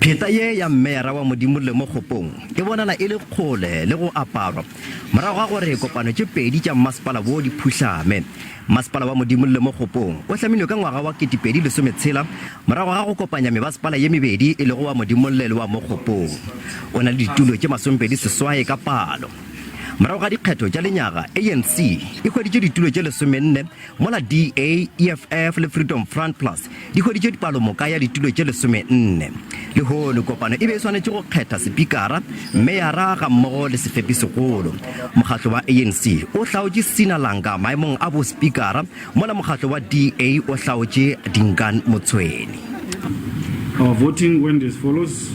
Pheta ye ya Mmeyara wa Modimolle mo Kgopong e bonala e le kgole le go aparwa morago ga gore kopano tše pedi tša mmasepala wo di phuhlame. Masepala wa Modimolle mo Kgopong o hlamilwe ka ngwaga wa 2016 morago ga go kopanya mebasepala ye mebedi e lego wa Modimolle le wa Mokgopong. O na le ditulo tše 28 ka palo. Morago ga dikgetho tša lenyaga, ANC e hweditše ditulo tše lesomenne mola DA, EFF le Freedom Front Plus di hweditše palomoka ya ditulo tše lesomenne. Lehono kopano e be e swanetše go kgetha sepikara, meyara gammogo le sefepisegolo. Mokgatlo wa ANC o hlaotše Sina Langa maemong a bosepikara mola mokgatlo wa DA o hlaotše Dingaan Motshweni. Our voting went as follows,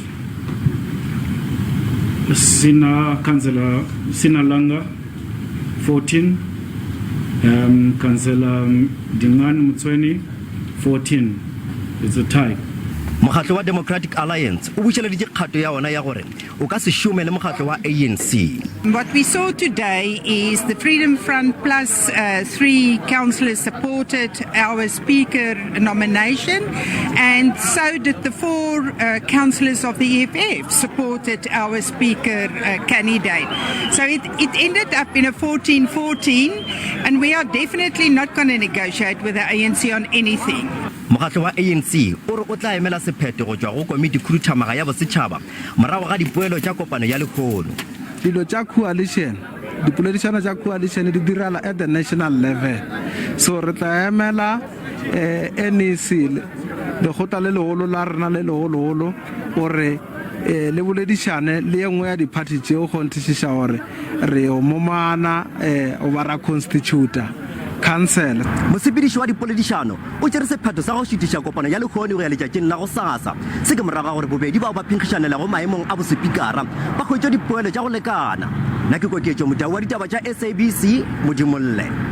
Sina Councillor Sina Langa 14, um, Councillor Dingaan Motshweni 14. It's a tie. Mokgatlo wa Democratic Alliance o bušeleditše kgato ya ona ya gore o ka se šome le mokgatlo wa ANC. What we saw today is the Freedom Front plus uh, three councillors supported our speaker nomination, and so did the four uh, councillors of the EFF supported our speaker uh, candidate. So it, it ended up in a 14 14, and we are definitely not going to negotiate with the ANC on anything. Mokgatlo wa ANC o re o tla emela sephetho go tšwa go Komitikhuduthamaga ya Bosetšhaba morago ga dipoelo tša kopano ya lehono. Dilo tša coalition, dipoledišano tša coalition di dirala at the national level. So re tla emela eh, NEC, lekgotla le legolo la rena le legologolo gore eh, le boledišane le ye nngwe ya diphathi tšeo kgonthišiša gore re yo momana eh, goba ra constituta council. Mosepediši wa dipoledišano o tšere sephetho sa go šutiša kopano ya lehono go ya letšatšing la gosasa. Se ke morago ga gore bobedi bao ba phenkgišanelago maemong a bosepikara ba hwetše dipoelo tša go lekana. Nna ke Koketšo Motau wa ditaba tša SABC, Modimolle.